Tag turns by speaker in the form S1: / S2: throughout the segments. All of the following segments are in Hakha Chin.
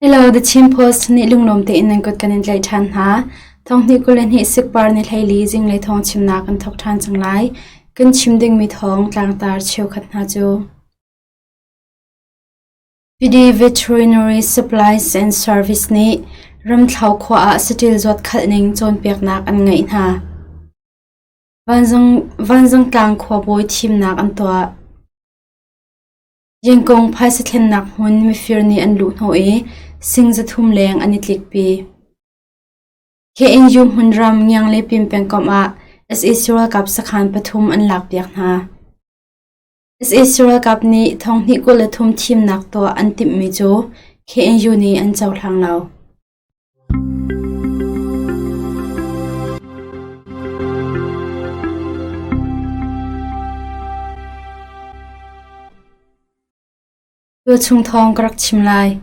S1: Hello, The Chin Post nih lunglawm tein nan kut kan in tlaih ṭhan hna. Thonghnih 22 sikpar ni 14 zinglei thawng chimnak kan thawk ṭhan cang lai. Kan chim dingmi thawng tlangtar cheukhat hna cu. PD Veterinary Supplies and Service nih Ramthlo khua ah saṭil zuatkhalh ning cawnpiaknak an ngeih hna. Vanzangtlang khuabawi thimnak an tuah. Yengkung phaisa thlennak hmun mifir nih an luhhnawh i sing 300 leng an i tlikpi. KNU hmunram Ngiang le Pim pengkomh ah sac ralkap sakhan pathum an lakpiak hna. Sac ralkap nih thonghnih 23 thimnak tuah an timhmi cu KNU nih an cohlang lo. Tuchung thawng ka rak chim lai.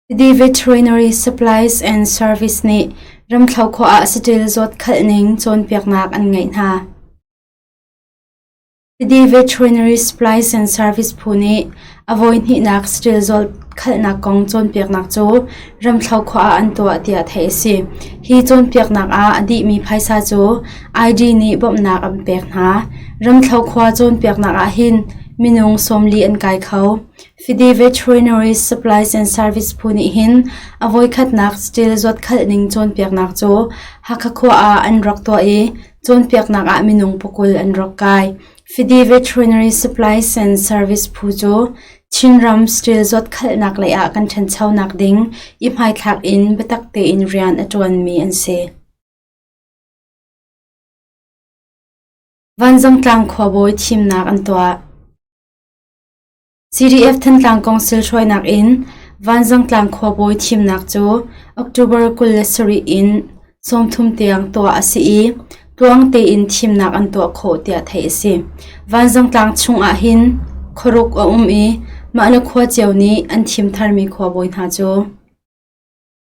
S1: The Veterinary Supplies and Service nih Ramthlo khua ah saṭil zawt khalh ning cawnpiaknak an ngeih hna. The Veterinary Supplies and Service phu nih a voihnihnak saṭil zawtkhalhnak kong cawnpiaknak cu Ramthlo khua ah an tuah tiah theih a si. Hi cawnpiaknak ah a dihmi phaisa cu ID nih bawmhnak an pek hna. Ramthlo khua cawnpiaknak ah hin minung 40 an kai kho. Fidi Veterinary Supplies and Service phu nih hin a voikhatnak saṭil zuatkhalh ning cawnpiaknak cu Hakha khua ah an rak tuah i Cawnpiaknak ah minung pakul an rak kai. Fidi Veterinary Supplies and Service phu cu Chinram saṭil zuatkhalhnak lei ah kan ṭhanchonak ding i hmaithlak in biatak tein rian a ṭuanmi an si. Vanzangtlang khuabawi thimnak an tuah. CDF Thantlang Council hruainak in Vanzangtlang khuabawi thimnak cu October 27 in 30 tiang tuah a si i tluang tein thimnak an tuah khawh tiah theih a si. Vanzangtlang chung ahhin khuaruk a um i mah le khua cio nih an thim tharmi khuabawi hna cu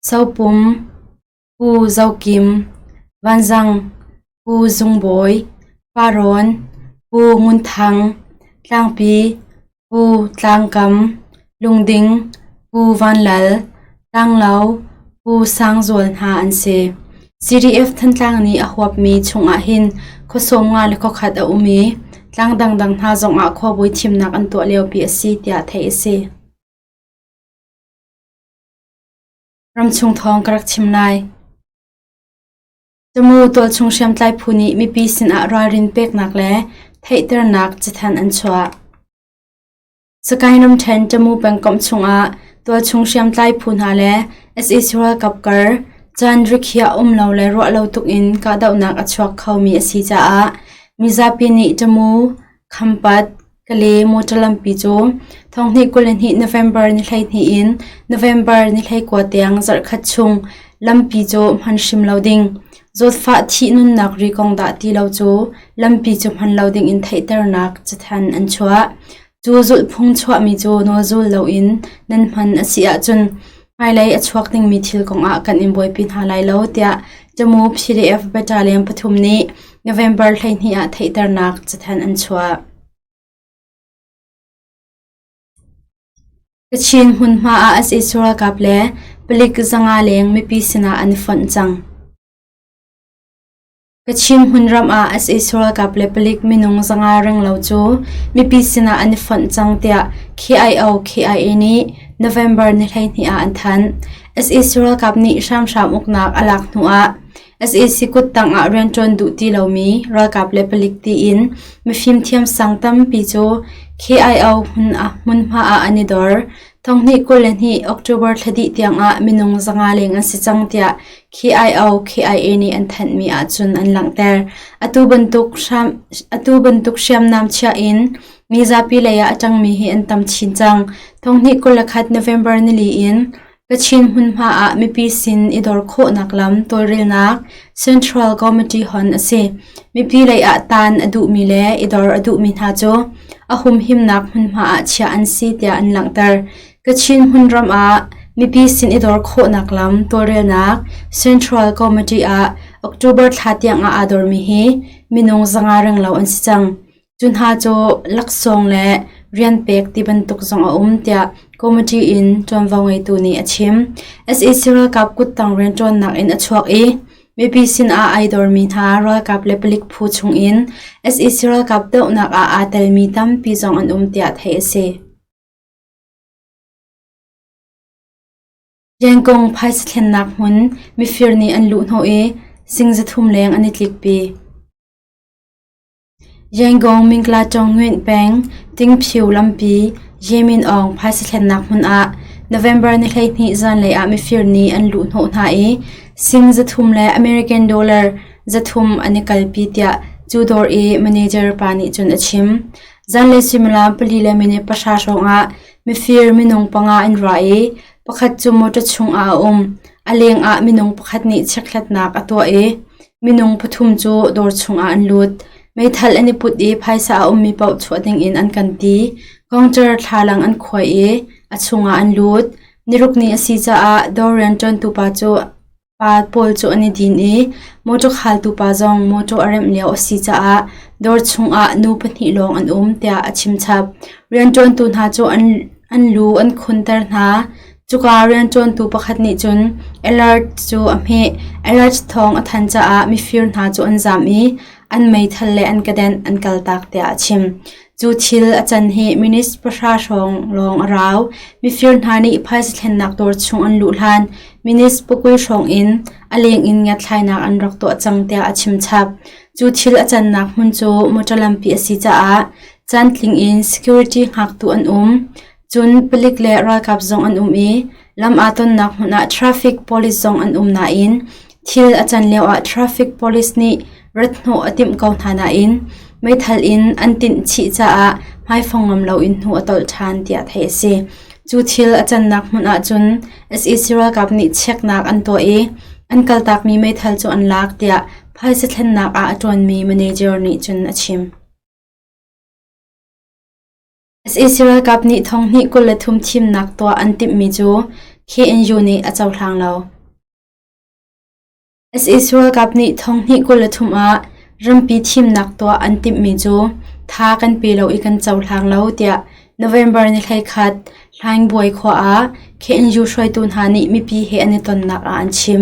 S1: Sopum, Pu Zo Kim, Vanzang, Pu Zung Bawi, Farrawn, Pu Ngun Thang, Tlangpi, Pu Tlang Kam, Lungding, Pu Van Lal, Tlanglo, Pu Sang Zual hna an si. CDF Thantlang nih a huapmi chungah hin khua 50 le khua khat a um i tlang dangdang hna zongah khuabawi thimnak an tuah liopi a si tiah theih a si. Ramchung thawng ka rak chim lai. Tamu tualchung hriamtlai phu nih mipi sinah ralrin peknak le theihternak cathanh an chuah. Sakaing ramṭhen Tamu pengkomh chungah tualchung hriamtlai phu hna le sac ralkap kar caan rikhiah um lo le ruah lo tuk in kahdohnak a chuak khomi a si caah mizapi nih Tamu, Khampat, Kale motor lampi cu thonghnih 22 November ni 12 in November ni 19 tiang zarhkhat chung lampi cu hman hrim lo ding. Zawtfah thih nunnak ri kong dah ti lo cu lampi cu hman lo ding in theihternak cathanh an chuah. Cu zulhphung chuahmi cu nawlzul loin nan hman a si ahcun hmailei a chuak dingmi thil kongah kan in buaipi hna lai lo tiah Tamu PDF Battalion pathum nih November 12 ah theihternak cathanh an chuah. Kachin hmunhma ah sac ralkap le palik 500 leng mipi sinah an i fonh cang. Kachin hmunram ah sac ralkap le palik minung 500 renglo cu mipi sinah an i fonh cang tiah KIO KIA nih November ni 12 ah an thanh. Sac ralkap nih hramhram uknak a lak hnu ah Sac kuttang ah rianṭuan duh ti lomi ralkap le palik tiin mifim thiamsang tampi cu KIO hmunhma ah an i dor. Thonghnih 22 October thla dih tiangah minung 500 leng an si cang tiah KIO KIA nih an thanhmi ahcun an langhter. Atu bantuk hriamnam chiah in mizapi lei ah a ṭangmi hi an tam chin cang. Thonghnih 21 November nili in Kachin hmunhma ah mipi sin i dor khawhnak lam tawlrelnak Central Committee hon a si. Mipi lei ah taan a duhmi le i dor a duhmi hna cu a humhimnak hmunhma ah chiah an si tiah an langhter. Kachin hmunram ah mipi sin i dor khawhnak lam tawlrelnak Central Committee ah October thla tiang ah aa dormi hi minung 500 renglo an si cang. Cu hna cu laksawng le rian pek ti bantuk zong a um tiah committee in ṭuanvo ngeitu nih a chim. Sac ralkap kuttang rianṭuannak in a chuak i mipi sinah ai dormi hna ralkap le palik phu chungin sac ralkap dohnak ah aa telmi tampi zong an um tiah theih a si. Yangon phaisa thlennak hmun mifir nih an luhhnawh i sing 300 leng an i tlikpi. Yangon Mingla Ṭawngnguin peng Tingphiu lampi Yemin Aung phaisa thlennak hmun ah November ni 12 zanlei ah mifir nih an luhhnawh hna i sing 300 le American dollar 300 an i kalpi tiah cu dawr i manager pa nih cun a chim. Zanlei suimilam pali le minute pahra hrawngah mifir minung panga an ra i pakhat cu motor chungah a um. A lengah minung pakhat nih chekhlatnak a tuah i minung pathum cu dawr chungah an lut. Meithal an i put i phaisa a ummi paoh chuah dingin an kan ti. Counter thlalang an khuai i a chungah an lut. Niruk ni a si caah dawr rianṭuantu pa cu Pa pawl cu an i din i mawṭaw khaltu pa zong mawṭaw a remh lio a si caah dawr chungah nu pahnih lawng an um tiah a chimchap. Rianṭuantu hna cu an lu an khunter hna. Cuka rianṭuantu pakhat nih cun alert cu a hmeh. Alert thawng a than caah mifir hna cu an zaam i an meithal le an kedenh an kaltak tiah a chim. Cu thil a can hi minutes pahra hrawng lawng a rau. Mifir hna nih phaisa thlennak dawr chung an luh hlan minutes pakul hrawng in a leng in ngiatthlainak an rak tuah cang tiah a chimchap. Cu thil a cannak hmun cu motor lampi a si caah caantling in security hngaktu an um. Cun palik le ralkap zong an um i lam aa tonnak hmun ah traffic police zong an um nain thil a can lioah traffic police nih rat hnawh a timh ko hna nain meithal in an tinh chih caah hmaifong ngam loin hnu a tolh ṭhan tiah theih a si. Cu thil a cannak hmun ah cun sac ralkap nih cheknak an tuah i an kaltakmi meithal cu an lak tiah phaisa thlennak ah a ṭuanmi manager nih cun a chim. Sac ralkap nih thonghnih 23 thimnak tuah an timhmi cu KNU nih a cohlang lo. Sac ralkap nih thonghnih 23 ah rampi thimnak tuah an timhmi cu tha kan pe lo i kan cohlang lo tiah November ni 11 Hlaingbuai khua ah KNU hruaitu hna nih mipi he an i tonnak ah an chim.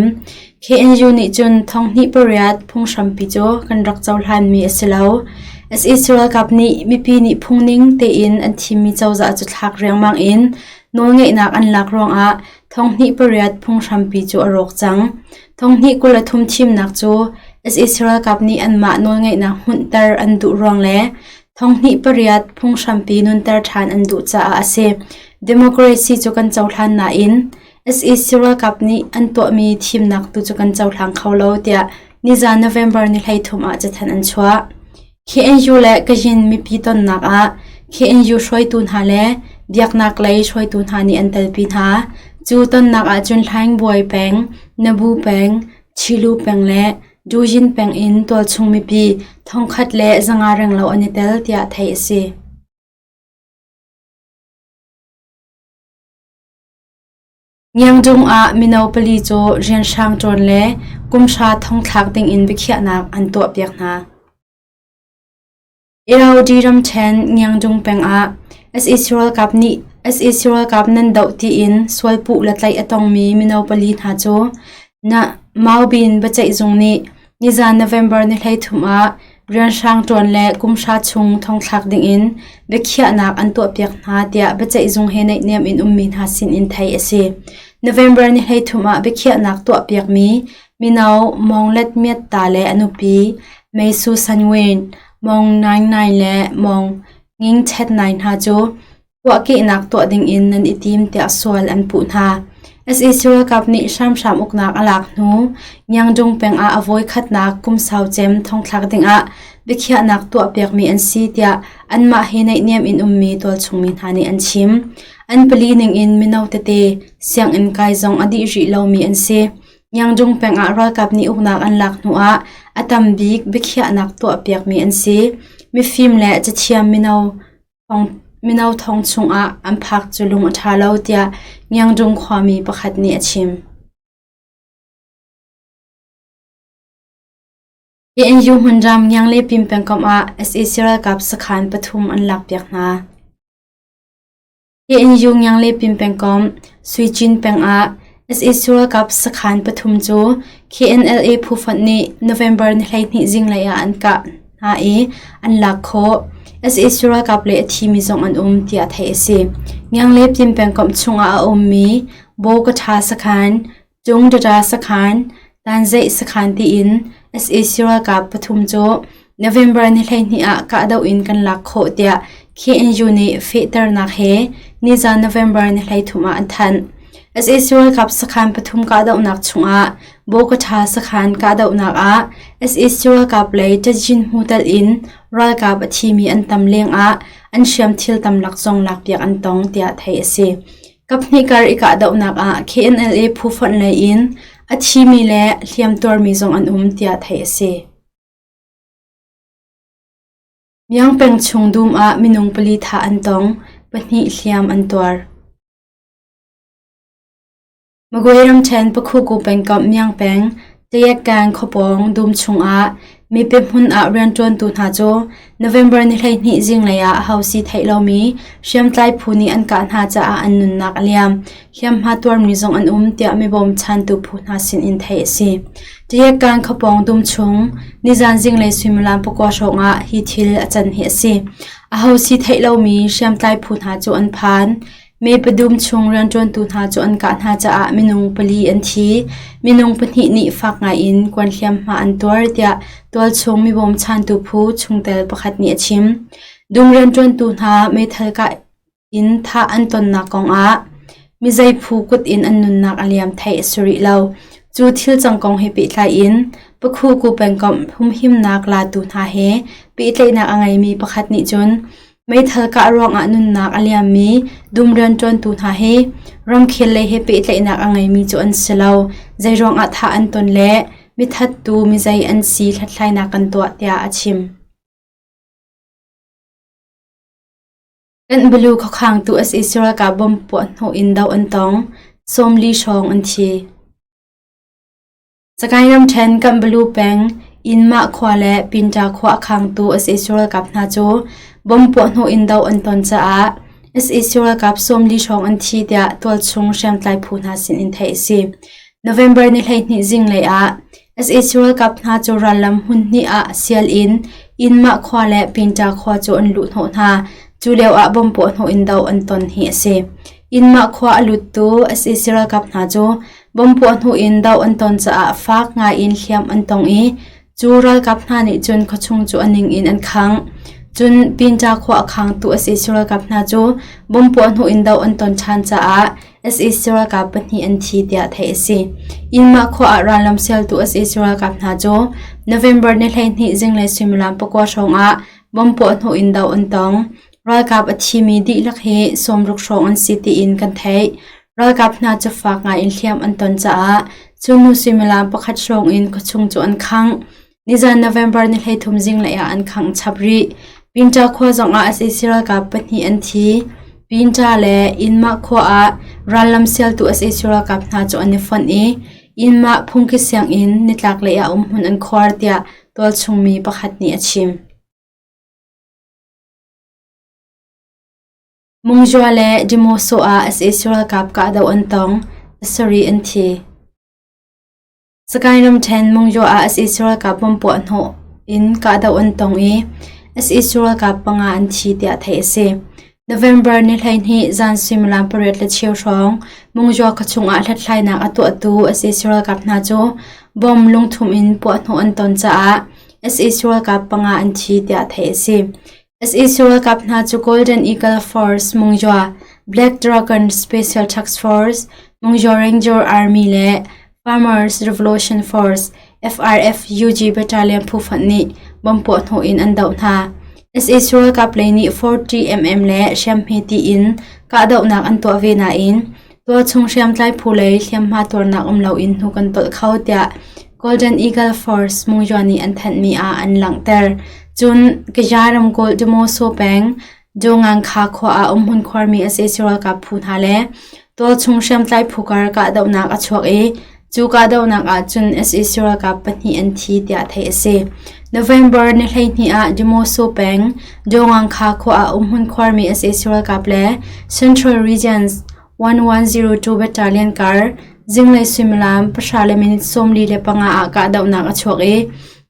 S1: KNU nih cun thonghnih pariat phunghrampi cu kan rak cohlanmi a si lo. Sac ralkap nih mipi nih phungning tein an thimmi cozah cu thlak riangmang in nawlngeihnak an lak ruangah thonghnih pariat phunghrampi cu a rawk cang. Thonghnih 23 thimnak cu sac ralkap nih anmah nawlngeihnak hmunhter an duh ruang le thonghnih pariat phunghrampi nunter ṭhan an duh caah a si. Democracy cu kan cohlan nain sac ralkap nih an tuahmi thimnak tu cu kan cohlang kho lo tiah nizan November ni 13 ah cathanh an chuah. KNU le Kayin mipi tonnak ah KNU hruaitu hna le biaknak lei hruaitu hna nih an telpi hna. Cu tonnak ahcun Hlaingbuai peng, Nabu peng, Chilu peng le Dujin peng in tualchung mipi thongkhat le zanga renglo an i tel tiah theih a si. Ngiangdung ah mino pali cu rianhrang ṭawn le kumhra thongthlak dingin biakhiahnak an tuahpiak hna. Irrawaddy ramṭhen Ngiangdung peng ah sac ralkap nih sac ralkap nan doh tiin sualpuh le tlaih a tongmi mino pali hna cu Maubin biaceihzung nih nizan November ni 13 ah rianhrang ṭuan le kumhra chung thongthlak dingin biakhiahnak an tuahpiak hna tiah biaceihzung he naihniam in ummi hna sinin theih a si. November ni 13 ah biakhiahnak tuahpiakmi mino Mong Let Myat Ta le a nupi May Su San Win, Mong Naing Naing le Mong Nging Chet Naing hna cu tuahkehnak tuah dingin nan i tim tiah sual an puh hna. Sac ralkap nih hramhram uknak a lak hnu Ngiangdung peng ah a voikhatnak kum sau cem thongthlak dingah biakhiahnak tuahpiakmi an si tiah anmah he naihniam in ummi tualchungmi hna nih an chim. An pali ningin mino tete sianginn kai zong a dih rih lomi an si. Ngiangdung peng ah ralkap nih uknak an lak hnuah a tam bik biakhiahnak tuahpiakmi an si. Mifim le cathiam mino Mino thong chungah an phak cu lung a ṭha lo tiah Ngiangdung khuami pakhat nih a chim. KNU hmunram Ngianglepin pengkomh ah sac ralkap sakhan pathum an lakpiak hna. KNU Ngianglepin pengkomh Suicin peng ah sac ralkap sakhan pathum cu KNLA phufonh nih November ni 12 zinglei ah an kah hna i an lak khawh. sac ralkap le a thimi zong an um tiah theih a si. Ngianglepin pengkomh chungah a ummi Bawkatha sakhan, Cungdada sakhan, Tanzeih sakhan tiin sac ralkap pathum cu November ni 12 ah kahdoh in kan lak khawh tiah KNU nih fehternak he nizan November ni 13 ah an thanh. Sac ralkap sakhan pathum kahdohnak chungah Bawkatha sakhan kahdohnak ah sac ralkap lei ṭatzin hmu telh in ralkap a thimi an tam lengah an hriamthil tamlak zong lakpiak an tong tiah theih a si. Kaphnih kar i kahdohnak ah KNLA phu fonh lei in a thimi le hliamtuarmi zong an um tiah theih a si. Myaung peng chung dum ah minung pali thah an tong, pahnih hliam an tuar. Magway ramṭhen Pakhuku pengkomh Myaung peng Tayakkan khuapawng dum chungah mipi hmun ah rianṭuantu hna cu November ni 12 zinglei ah hosi theih lomi hriamtlai phu nih an kah hna caah an nunnak a liam. Hliamhma tuarmi zong an um tiah mibawmchantu phu hna sinin theih a si. Tayakkan khuapawng dum chung nizan zinglei suimilam pakua hrawngah hi thil a can hi a si. Ahosi theih lomi hriamtlai phu hna cu an phan. Mepadum chung rianṭuantu hna cu an kah hna caah minung pali an thi. Minung pahnih nih fak ngaiin kuan hliamhma an tuar tiah tualchung mibawmchantu phu chungtel pakhat nih a chim. Dum rianṭuantu hna meithal kah in thah an tonnak kongah mizei phu kut in an nunnak a liam theih a si rih lo. Cu thil cang kong he pehtlai in Pakhuku pengkomh humhimnak latu hna he pehtlaihnak a ngeimi pakhat nih cun Meithal kah ruangah nunnak a liammi dum rianṭuantu hna hi ramkhel lei he pehtlaihnak a ngeimi cu an si lo. Zeiruangah thah an ton le mithattu mizei an si hlathlainak kan tuah tiah a chim. Kan Blue khuakhangtu sac ralkap bomb puahhnawh in doh an tong. 40 hrawng an thi. Sagaing ramṭhen Kanbalu peng Inmah khua le Pinta khua a khangtu sac ralkap hna cu bomb puahhnawh in doh an ton caah sac ralkap 40 hrawng an thi tiah tualchung hriamtlai phu hna sinin theih a si. November ni 12 zinglei ah sac ralkap hna cu rallam hmun hnih ah sial in Inmah khua le Pinta khua cu an luhhnawh hna. Cu lio ah bomb puahhnawh in doh an ton hi a si. Inmah khua a luttu sac ralkap hna cu Bomb puah hnu in doh an ton caah faak ngai in hliam an tong i cu ralkap hna nih cun khuachung cu a ning in an khangh. Cun Pinta khua a khangtu sac ralkap hna cu bomb puah hnu in doh an ton ṭhan caah sac ralkap pahnih an thi tiah theih a si. Inmah khua ah rallam sialtu sac ralkap hna cu November ni 12 zinglei suimilam pakua hrawng ah bomb puah hnu in doh an tong. Ralkap a thimi dihlak hi 60 hrawng an si tiin kan theih. Ralkap hna cu fak ngaiin hliam an ton caah cu hnu suimilam pakhat hrawng in khuachung cu an khangh. Nizan November ni 13 zinglei ah an khangh chap rih. Pinta khua zongah sac ralkap pahnih an thi. Pinta le Inmah khua ah rallam sialtu sac ralkap hna cu an i fonh i Inmah phungki sianginn nitlaklei ah umhmun an khuar tiah tualchung mi pakhat nih a chim. Mungzua le Demoso ah sac ralkap kahdoh an tong, pasarih an thi. Sagaing ramṭhen Mungzua ah sac ralkap bomb puahhnawh in kahdoh an tong i sac ralkap panga an thi tiah theih a si. November ni 12 zan suimilam pariat le cheu hrawng Mungzua khuachung ah hlathlainak a tuahtu sac ralkap hna cu bomb lungthum in puahhnawh an ton caah sac ralkap panga an thi tiah theih a si. Sac ralkap hna cu Golden Eagle Force Mungzua, Black Dragon Special Task Force, Mungzua Ranger Army le Farmers Revolution Force FRF-UG Battalion phu fonh nih bomb puahhnawh in an doh hna. Sac ralkap lei nih 40mm le hriamhme tiin kahdohnak an tuah ve nain tualchung hriamtlai phu lei hliamhma tuarnak um loin hnu kan tolh kho tiah Golden Eagle Force Mungzua nih an thanhmi ah an langhter. Cun Kaya ramkulh Demoso peng Dongangkha khua ah umhmun khuarmi sac ralkap phu hna le tualchung hriamtlai phu kar kahdohnak a chuak i Cu kahdohnak ahcun sac ralkap pahnih an thi tiah theih a si. November ni 12 ah Demoso peng, Dongangkha khua ah umhmun khuarmi sac ralkap le Central Regions 1102 Battalion kar zinglei suimilam pahra le minute 45 ah kahdohnak a chuak i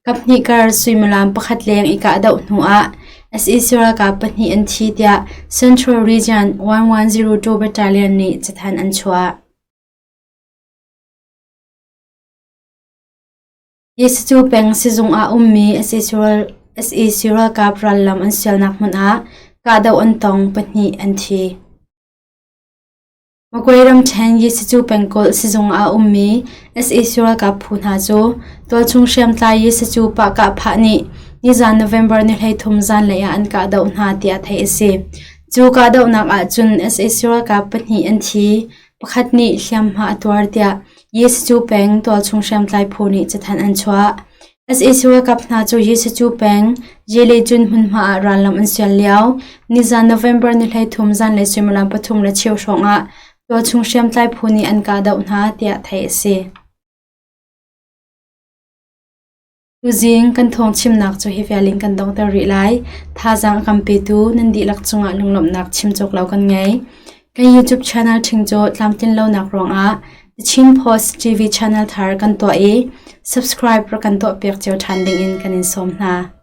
S1: kaphnih kar suimilam pakhat leng i kahdoh hnu ah sac ralkap pahnih an thi tiah Central Region 1102 Battalion nih cathanh an chuah. Jesuh peng sizung ah ummi sac ralkap rallam an sialnak hmun ah kahdoh an tong, pahnih an thi. Magway ramṭhen Jesuh pengkulh sizung ah ummi sac ralkap phu hna cu tualchung hriamtlai Jesuh pah-kah-phah nih nizan November ni 13 zanlei ah an kahdoh hna tiah theih a si. Cu kahdohnak ahcun sac ralkap pahnih an thi, Pakhat nih hliamhma a tuar tiah Yesacu peng tualchung hriamtlai phu nih cathanh an chuah. Sac ralkap hna cu Yesacu peng Yelejun hmunhma ah rallam an sial lio. Nizan November ni 13 zanlei suimilam pathum le cheu hrawng ah tualchung hriamtlai phu nih an kahdoh hna tiah theih a si. Tuzing kan thawngchimnak cu hi vial in kan donghter rih lai. Thazaang a kan petu nan dihlak cungah lunglawmhnak chim cawk lo kan ngei. Kan YouTube channel ṭhing cu tlamtlin lonak ruangah The Chin Post TV channel thar kan tuah i subscribe rak kan tuahpiak cio ṭhan dingin kan in sawm hna.